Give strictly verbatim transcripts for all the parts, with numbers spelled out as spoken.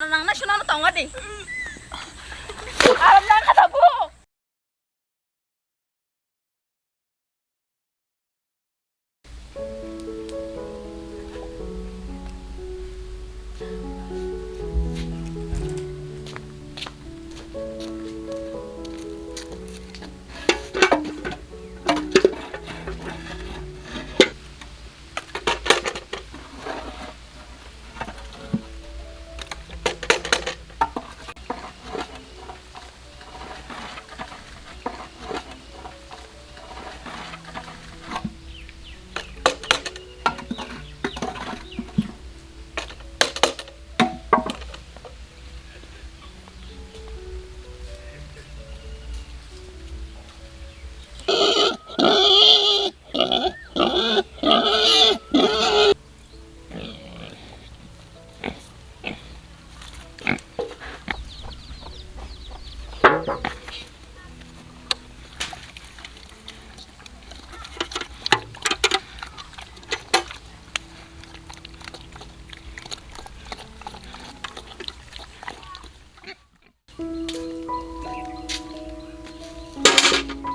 Nang na suna no tonga di. Aram nang kata bu.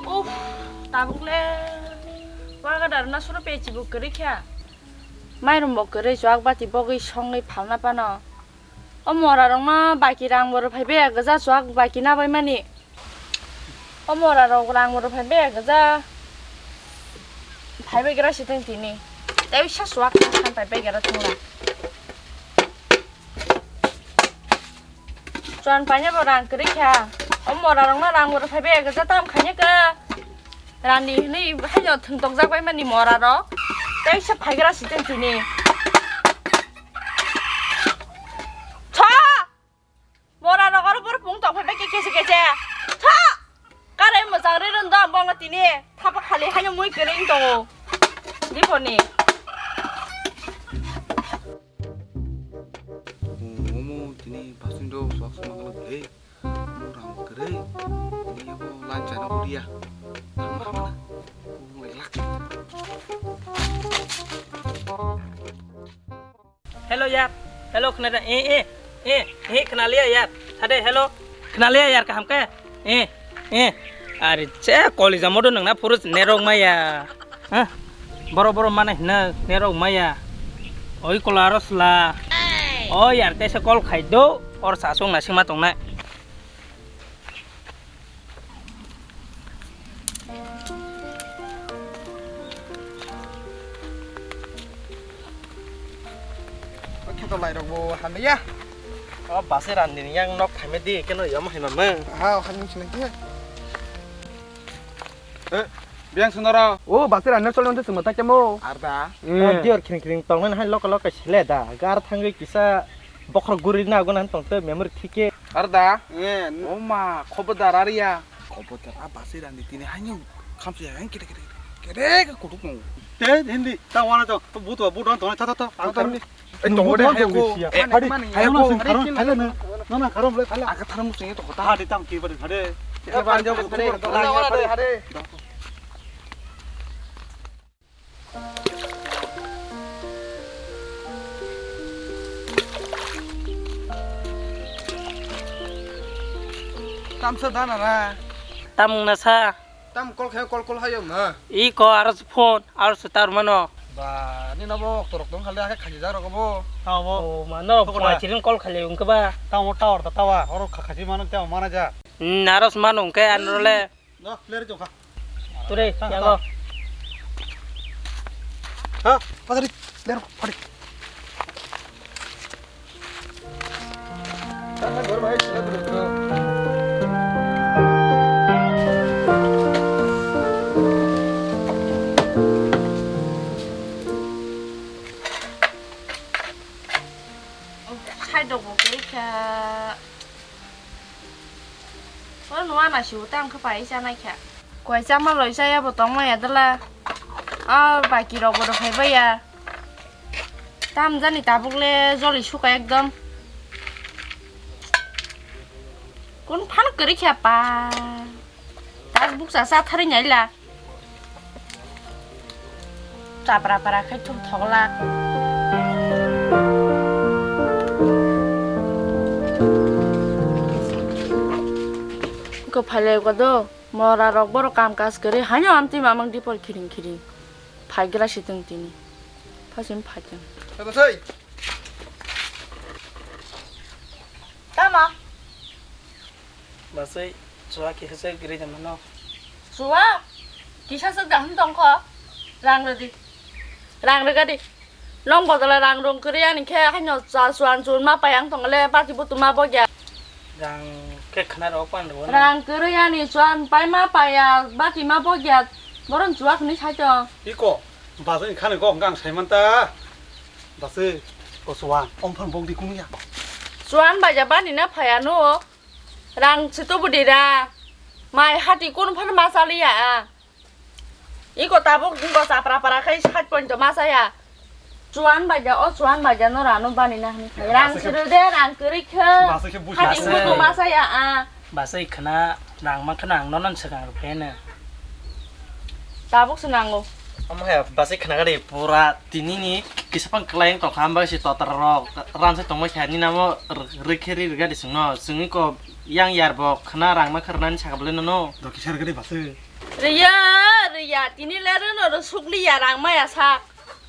Uff, tabuk le wagadar na suro pechi bo kwrwi kha. Mairum bo kwrwi, chuak bati bogwi songwi phalna phano. O mora rok no baki rang bo rwphai baya gwja, chuak baki na bai mani. O mora rok rang bo rwphai baya gwja. Phai bai gra siteng tini. Tei sa chuak kha, san pai bai gra thung la. Chuan paina bo rang kwrwi kha. O mora rok no rang bo rwphai baya gwja, tam khaina kha. Rani hwnwi haino thwng tokjak bai mani mora rok. Tei sa phai gra siteng tini. Tha! Mora rok oro borok pung tong phai bai khe kese kese. Tha! Kare mwchang ri rwng do bongno tini. Thapa khali haino mui kwrwi wng tongo. Diponi. Omo tini basing do swak swak le. Omo rang kwrwi. Tini abo lan chana uria. Hamma hamma. Omo lak. Hello yar, hello khna da, eh eh eh eh khna liya yar, sade hello khna liya yar kaham khe, eh eh, are che college amo do nangna phuru nerok maya, ha, boro boro mana hina nerok maya, oi kola aro sla, o yar kaisa call khai do, or sasung na sima tongnai. O kheto lai rok bo hamya. O base randini yang nok phaima di, keno yom hai mamang. Ha, o hai nung sinai khe. Eh, biang sunara. O base randini choli mante chuma ta kemo. Arda. Hmm. Dior khring khring tong nai hai loka loka sele da. Gar thangwi kisa bokhorok guri na go nan tong te memory thike. Arda. Eh. O ma, khobodar ariya. Khobodar a base randini tini haino khamsi hai kete kete. Kete ke kutuk mo. Te hindi ta wana to, to buto buto to ta ta ta. Ang ta. Ei, tongo de, hayako. Ei, mani, hayako. Nana, nana, kharom le, thala. Aga tharom sing to khota. Hade tam ki bade, hade. Hade, hade. Tamsa dana ra. Tamung nasa. Tam call khe call call hayo ma. I ko aro se phone, aro se tar mano. Ba, ni no bo torok tong khale akhe khaji jak rok bo. Tamo. O ma no phone chiring call khale ungke ba. Tamo tower ta tawa, oro kha khaji mano tamo mana ja. Hmm, aro se mano ungke anro le. No, player jong kha. Ture, yago. Ha, padari, player, padari. Side rok bo kwrwi kha. Oro nung ana sibo tang khe pai cha nai kha. Koi chama loi cha ya bo tong maya dala. A baki rok bo rw phai baya. Tam jani tabuk le joli suka ekdom. Kun phano kwrwi kha pa. Tas bukcha cha tharwi nai la. Chapra para khai thum thok la. To phailai ko do, mora rok borok kam kaj kwrwi haino amtwi mamang dipor khiring khiring. Phaigra si tong tini. Phasim phaitong. Hey, basai. Tama. Basai, chua kisa se giri de mano. Chua? Kisa se gaham tongkho. Rang rwdi. Rang rwgadi. Nong bojole rang rung kwrwi ani khe haino cha chuan chun ma pai ang tongole bati butu ma bogya. Rang khe khna rok pan rw. Rang kwrwi ani chuan pai ma paiya bati ma bogya boron chuak hwnwi sai tong. Iko, basai khani kok ang sai man ta. Basai, ko chuan, ong phan bok di kunu ya. Chuan baja bani na phaya no. Rang se tubu di ra. Mai hati kun phan ma saliya a. Iko tabuk iko chapra para khai sat point ma saya. Chuan baja, o chuan baja no rano bani na hini khai. Rang siru de, rang kwrwi khe. Basai khe buji. Hati kutu ma saya a. Basai khna rang ma khna ang nono swkang rw pheno. Tabuk se nango. Omo hai basai khna gari pura tini ni kisa pang klai tong kha, basai totra rok ran se tong ma kha ni namo rw khe ri gari sung no. Sung iko yang yar bo khna rang ma khna ni sakha bole nono. Do kisa gari basai. Riya, riya, tini le rwno rw sukliya rang maya sak.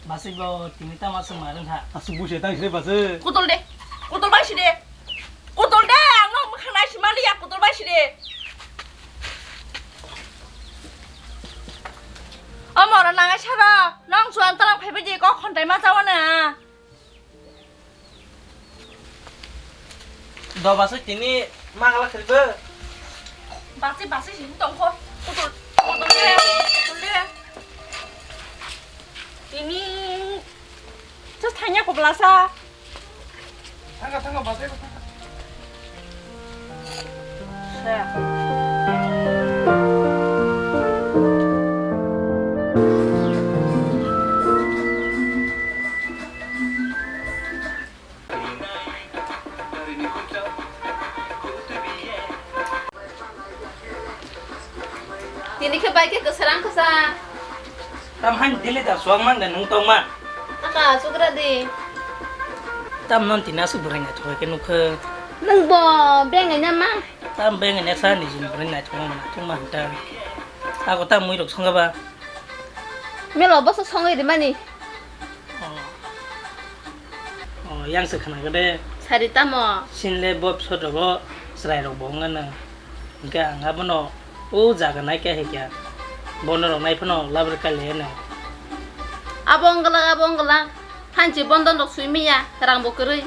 Basai bo, tini tama swng ma rwng kha. Asuk busi tang sini basai. Kutol de, kutol bai si de. Kutol de, ang no mwkhang nai si maliya, kutol bai si de. O moro nangai saro, nong chuan talang phaibai je kok khontai ma chawana. Do basai tini magala khaibo. Basai, basai sini tongkho. Kutul, kutul de, kutul de. Tini just thanya koblasa. Thanga, thanga, basai, thanga. Tini khe bai khe kwsarang kwsa. Tam han dili da suang man da nung tong ma. Aka sugra di. Tam non tina su burai na thoi ke nukhe. Nung bo bengai na ma. Tam bengai na sa ni jin burai na thoi ma na thoi ma ta. Ako tam mui rok songa ba. Melo boso songai di mani. Oh. Oh, yang se khna gede. Sari tamo. Sinle bob sot rogo chwrai rok bo wngna nang. Hingke ang abono o jaga nai khe hai khe. Bono rok nai phano labri kali heno. Abo wngla, abo wngla. Hanchi bondon rok sui miya, rang bo kwrwi.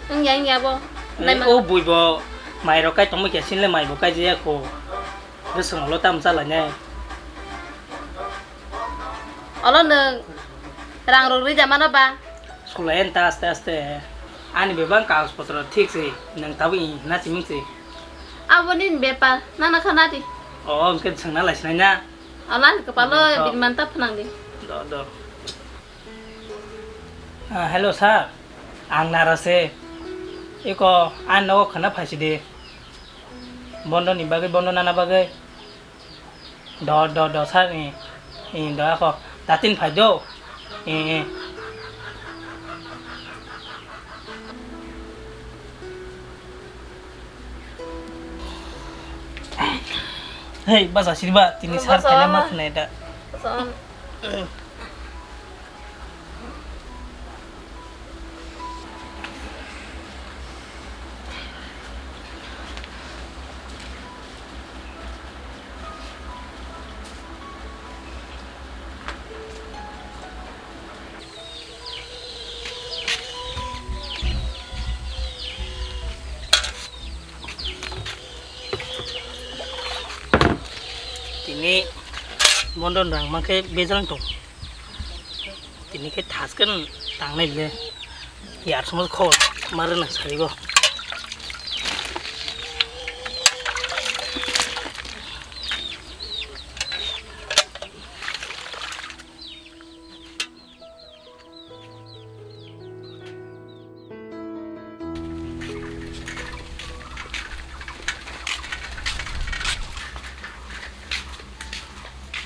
Wngya, wngya bo. Nai ma. O bui bo mai rok kai tongma khe sinle mai bo kai jaya kho. Bwswng ulo tamo chalainai. Olo nwng rang rok rwja mano ba? Sulai enta aste aste. Ani bebak kagoj potro thik se, nwng tabuk i hwnna siming se. Abo nini bepar, nana khana di. O, hwnkhe swngna lai sinai na. Olo ani kwpalo bini manta phnang di. Do, do. Ah, hello sir, ang Nara se. Iko, ani nogo khwna phaisi di. Bondo ni bagwi, bondo nana bagwi. Do, do, do, sir, eh, eh, do, ako, datin phai do. Eh, eh. Hei, basa siriba, tini sir phaina ma khwnai da. Tini bondo rang mankhe bejal tong. Tini khe thas khe tangnai le. Yar sumos khobor ma rwna sarigo.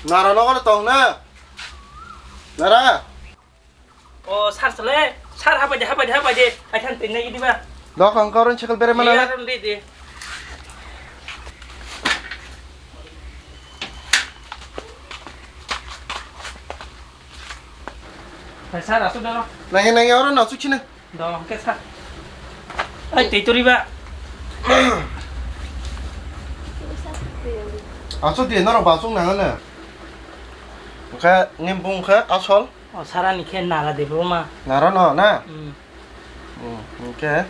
Nara nogo tong na? Nara? O, sir, sale. Sir, hapai de, hapai de, hapai de. Ai, thang twi nai diba? Dok, ang kau ron chikal bere mana na? Iya, ron di, di. Sir, asuk doro. Nangya, nangya, oro no asuk sini. Do, hwnkhe sir. Ai, tei tori ba. Asuk di, norok basuk nangano. Hwnkhe, nini bung khe asol? O, sir, ani khe Nara Debbarma. Nara no, na? Hmm. Hmm, hwnkhe,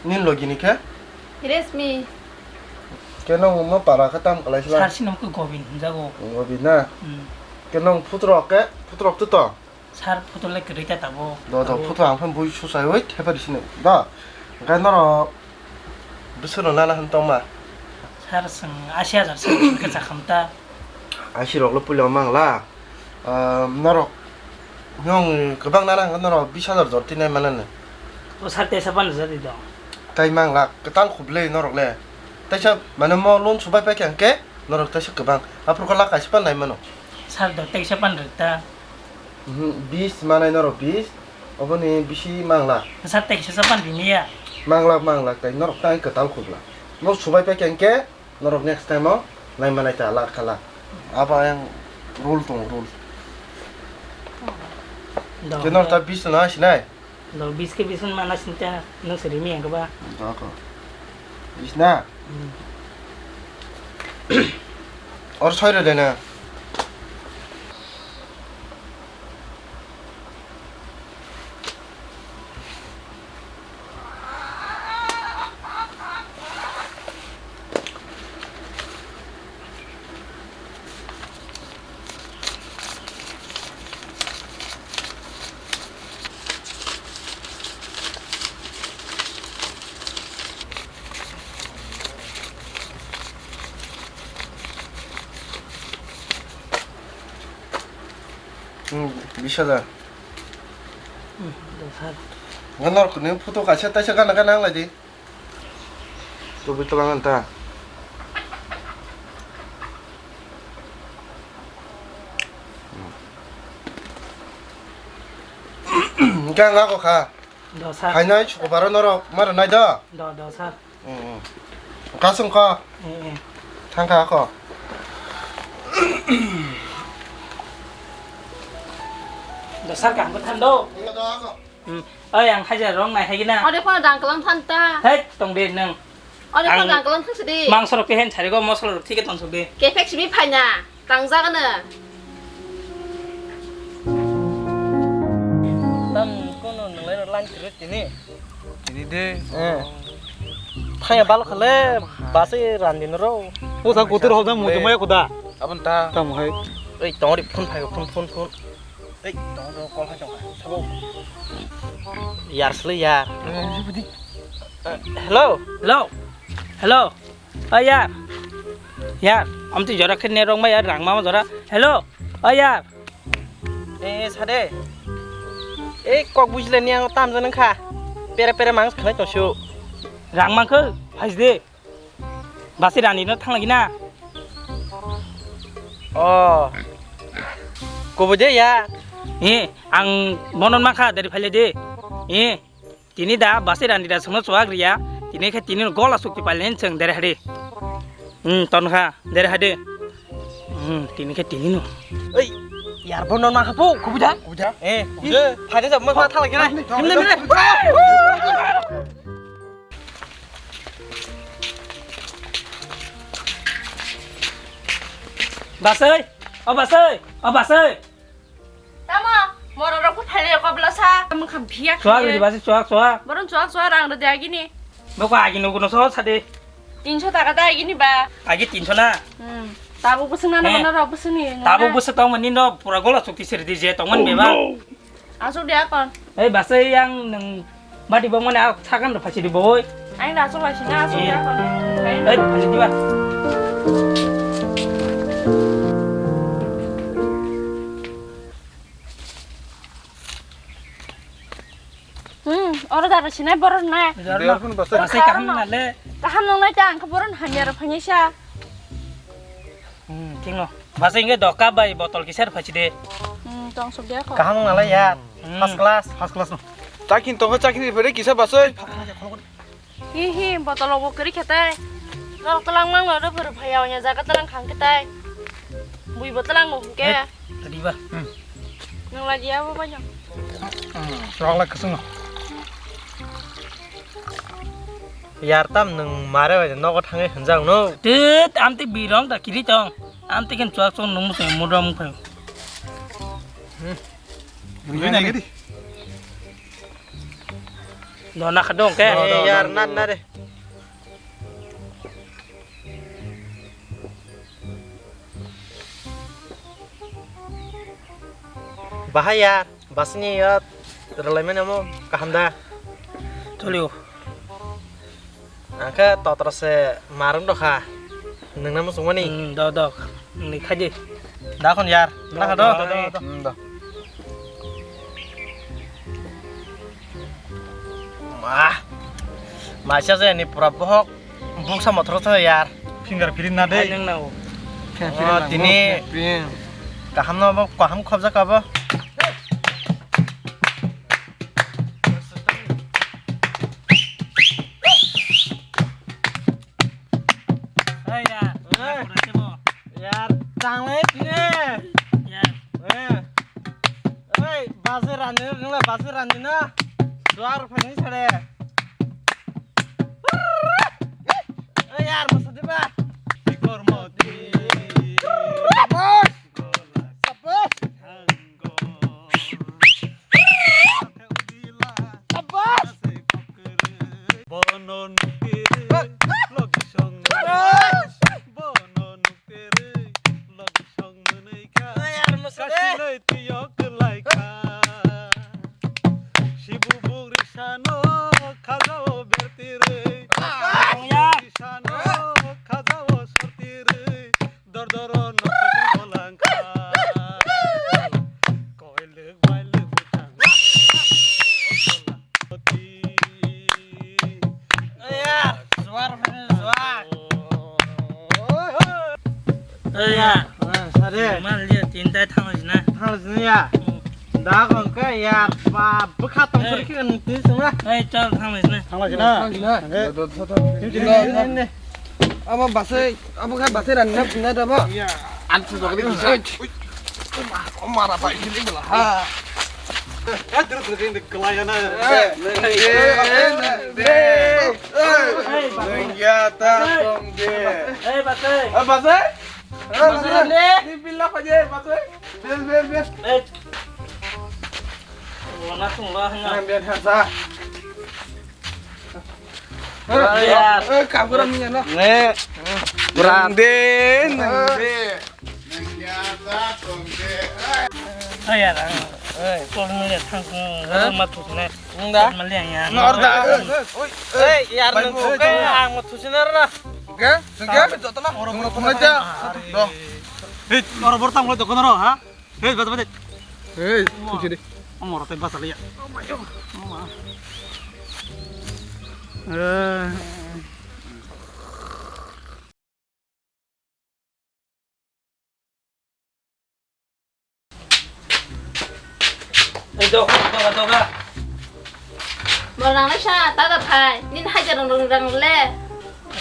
nini logi ni khe? Resmi. Khe nong mo para khe tam kalai sila? Sir, sino khe Gobin hwnjago. Gobin na? Hmm. Khe nong phutrok khe, phutrok tu to? Sir, photo le kwrwi ta tabuk. Do, do, tabuk. Photo ang phan bui susai oi, thepa risini. Do, hwnkhe norok bwswk rok nana hwn tongma? Sir, chwng ashi hajar chwng khe chakam ta. Ashi rok le puila mangla. Ah, norok, nwng kwbang nana hwnkhe norok bis hajar jor tinai manani. O sir, teisa pan rwjadi do. Tai mangla, kwtal khup le norok le. Teisa, mane mo loan subai paikha hwnkhe norok teisa kwbang. Aphuru khe lak kaisa pan nai mano. Sir, do teisa pan rwta. Mhm, bis manai norok bis, oboni bisi mangla. Sir, teisa sa pan bini ya. Mangla, mangla, tai norok tai kwtal khubla. Norok subai paikha hwnkhe norok next time o nai manai ta lak khala. Abo yang rule tong rule. Do, khe norok do. Ta bis no sinai. Do, bis khe bis mana sinta, nwng se rimi yang khe ba. Do ko. Bis na? Hmm. Or soi rw de na? Hmm, bis hajar. Hmm, dos hajar. Ganor kuni photo kaisa taisa gana gana ang lai di. Tubui twlang ta. Hwnkhe ang ako kha. Do sir. Hainai sukobaro norok mara nai do? Do, do sir. Mm, mm. Kasung kho? Eh, eh. Thang kha ako. Do sir, kaham khe than do. Iya do ako. Hmm. Oi, ang hajar rong nai hai gina. Ode phone rang kalang than ta. Hei, tong de nang. Ode phone rang kalang thang sidi. Mangso rok kehen chari go, mosla rok thike tong sok de. Kefek simi phaina, tang jagana. Tam kono nalai line kre tini. Tini de. Eh. Thaya bal khale, base randin ro. O sa kutur hoda mutu maya kuda. Abon ta. Tam hai. Ei, tongri phone phai, phone, phone, phone. Ei, tong, tong, call hai tong. Sabo. Yar sle yar. Eh, hello. Hello. Hello. Oi yar. Yar, amtwi jora khe net rok ma yar, rang ma jora. Hello. Oi yar. Eh, sade. Eh, kok bujle ni ang tam jan kha. Pere pere mang khlai tong su. Rang mang khe, phai de. Basi rani no thang lagi na. Oh. Kobo de ya. Eh, ang bonon ma kha, dari phai le de. Eh. Tini da basi rani da sungno chuak riya, tini khe tini gola sukti palni chwng dere hade. Hmm, ton kha, dere hade. Hmm, tini khe tini no. Ei, yar bono na khapu, kubuja? Kubuja? Eh, kubuja? Phai de jab ma thala kena. Himle mile. Basai, o basai, o basai. Tamo, morok rok phaile kobla sa, mukha biya. Chuak ridi basi chuak chuak. Boron chuak chuak rang ridi agini. Boko agi nugo no so sade. Tinso taka ta agini ba. Agi tinso na. Hmm. Tabo busung na na rok busung ni. Tabo busung tong mani no pura gola sukti siri di je tong man beba. Asuk dia kon. Ei basi yang nang Bati bong mane a sakan ro phasi di boi. Aing da asuk lai sina asuk ya kon. Ei phasi di ba. Hmm, oro da sinai boron na. Basi kaham na le. Kaham nang nai ta ang boron hamya ro phani sa. Hmm, tingno. Basi inge doka bai botol kisar phasi de. Hmm, tong sok dia ko. Kaham nang nai ya. Hmm. First class. First class no. Chakin tongo chakin ri phede kisa basoi. Hi hi botol obo kiri khetai. Norok talang mang lo ro phuru phaya onya jaga talang khang khetai. Bui bo talang mo hingke. Tadi ba. Hmm. Nang lagi apa banyak? Rok lagi kesung. Yar tam nang mare bai nogo thangwi hwnjak no. Tit, amti birong da kiri tong. Amti ken chuak chong nung musai mudra mung phai. Rui nai gadi. No na khadong ke. No, no, yar no, na no. Na re. Bahai ya, basni ya, rwlaimani omo kaham da? Cholio. Angkhe totra se marwng dokha. Nwngna muchungmani? Hmm, do, do. Ni khaidi. Da khon yar. Na kha do? Do, do, do. Hmm, do. Ma. Maisa je ni pura bohok. Buksa mothoro tho yar. Finger print na de. Ai nang nang. Finger print Oh, nang, tini. Finger print. Kaham no bo, kaham khobjak abo. Ai ya. Eh. Yar, tanglai tini. Ya. Eh. Oi, baje rani, nungla baje rani na. Duar phani sare. Oi, yar, masa diba. Sabash. Sabash. Sabash. Bono nukiri, logi song. Sabash. Bono nukiri, logi song mwnwi kha. Ay, yar, masa de. Kasiloi tiyo kwlai kha. Sibu bugri sano khajao bertirwi. Ah. Bugri sano khajao sortirwi. Dor doro no khajing bolangkha. Koilwk bailwk bwchang. Aya, suar phai suar. Aya. Ah, sare. Mal dia tinta thang sini. Thang sini ya. Hmm. Da kon ka ya ba bwkha tong suri ki kan tin sung la. Hey, chal thang sini. Thang sini. Thang sini. Hey. Abo basai, abo khai basai ran na na da ba. An su jogri ki sai. Ui. Oma, oma ra bai kili bela ha. Eh, dulu dulu ini kelai na. Eh, eh, eh, eh. Nengya ta tong de. Eh, basai. Eh, basai. Eh, basai. Ni bila ko je, basai. Bel, bel, bel. Eh. Wala sung la na. Bel, bel, ha sa. Ora ya. Eh, kaburan ni no. Ne. Kurang de, nang de. Nang ya ta tong de. Ai ya, ai, kol ni le thang kong, ma tu ne. Nda. Ma le ya. Nor da. Oi, eh, yar nang ko ke ang ma tu sinar na. Ke? Ke? Joto na. Ora bor tang lo to kono ro, ha? Hei, bata, bata. Hei, tuh sini. Amor, teh, bata, lihat. Eh. Eh, dok, dok, dok. Mau nang sa, tada phai. Nin hajar rang rang le.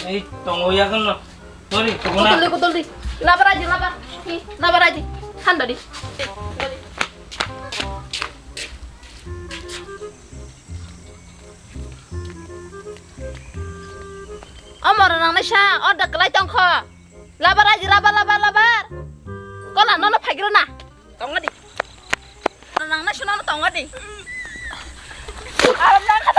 Eh, tunggu ya kan. Sorry, tukuna. Kutuli, kutuli. Labar aja, labar. Hi, labar aja. Handa di. Omor nang nai sa, order kelai tongkho. Labar aja, labar, labar, labar. Kola nono phaigrana. Tongodi. Nang na suno tongodi. Alam nang kha